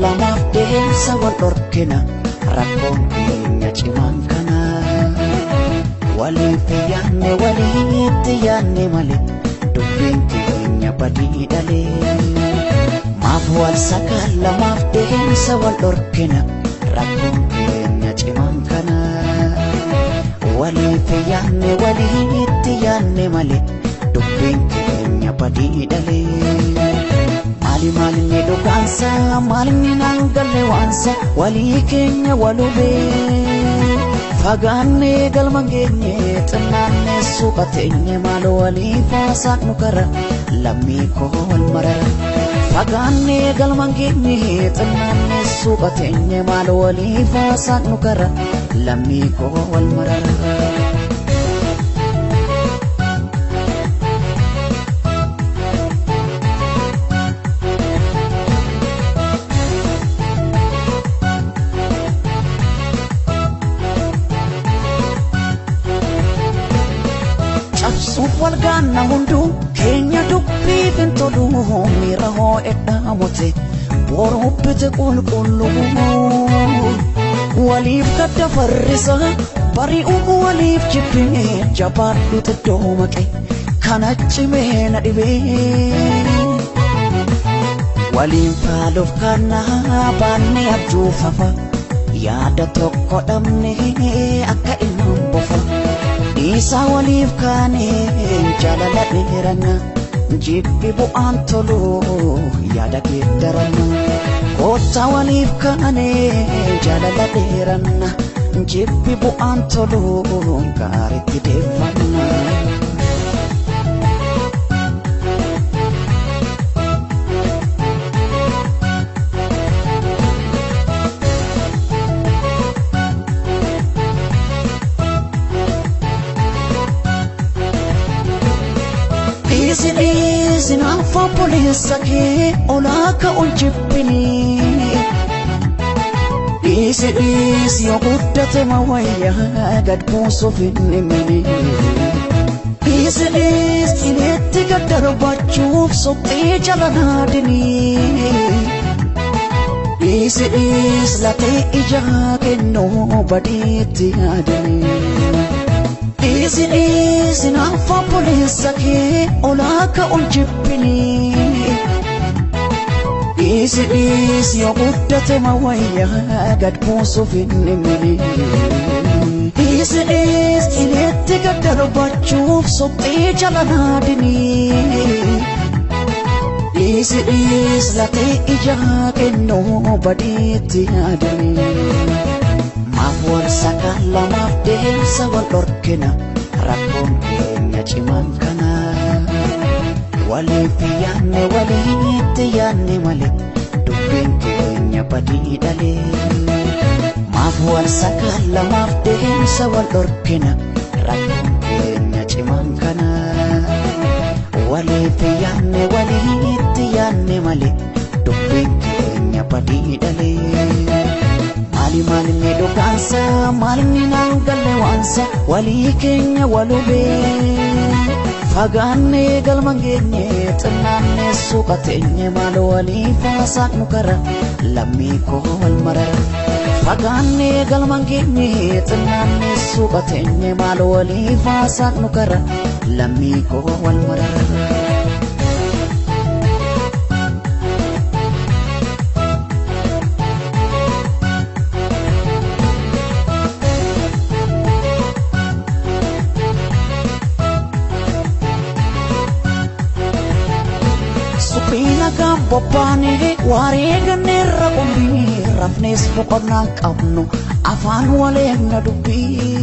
Lamaaf deemsa wal dhorkina rakkoon keenya cimaan kana. Waliif yaanne walitti yaanne malee dubbiin keenya badii dhalee. Maaf wal lamaaf deemsa wal dhorkina rakkoon keenya cimaan kana. Waliif yaanne walitti yaanne malee dubbiin keenya badii dhalee. Maali maali dhugaansa maali naan galle waansa walii keenya walubee fagaanne galma geenye xinnaanne suuqa teenye maal walii faasaa nu kara lammii koo wal marara fagaanne galma geenye xinnaanne suuqa teenye maal walii faasaa nu kara lammii koo wal marara. Cabsuuf wal gaanna hunduu keenya dubbiif hin tolu miira hoo'edhaa mute boruu bite qulqulluu waliif gadda farrisa bari'uu waliif jibbee jabaadhu xiddoo maqe kana cimee na dhibee waliin faaluuf kana baannee abjuufafa yaada tokko dhabnee akka ilmaan bofa. Isa waliif kaane jaalala dheeranna jibbi bu'aan tolu yaada geeddaranna koottaa waliif kaane jaalala dheeranna jibbi bu'aan tolu gaariitti deeffanna. Dhiisi dhiisi naaf obboleessa kee olaa ka'uun jibbini. Dhiisi dhiisi yoo guddate mawayyaa gad buusuuf hin dhimini. Dhiisi dhiisi cileetti gad darbachuuf suphee jala naadini. Dhiisi dhiisi latee ijaa kennuu badiitti yaadini. Dhiisi dhiisi naaf obboleessa kee olaa ka'uun jibbini. Dhiisi dhiisi yoo guddate mawayyaa gad buusuuf hin dhimini. Dhiisi dhiisi cileetti gad darbachuuf suphee jala naadini. Dhiisi dhiisi latee ijaa kennuu badiitti yaadini. Maaf wal lamaaf deemsa wal dhorkina rakkoon keenya cimaan kana. Waliif yaanne walitti yaanne malee dubbiin keenya badii dhalee. Maaf wal lamaaf deemsa wal dhorkina rakkoon keenya cimaan kana. Waliif yaanne walitti yaanne malee dubbiin keenya badii dhalee. Maali maali dhugaansa maali naan galle waansa walii keenya walubee fagaanne galma geenye xinnaanne suuqa teenye maal walii faasaa nu kara lammii koo wal marara fagaanne galma geenye xinnaanne suuqa teenye maal walii faasaa nu kara lammii koo wal marara. Nagaan bobbaane wareeganneerra qumbii, rafnees boqonnaa qabnu, afaan waleegna dubbii.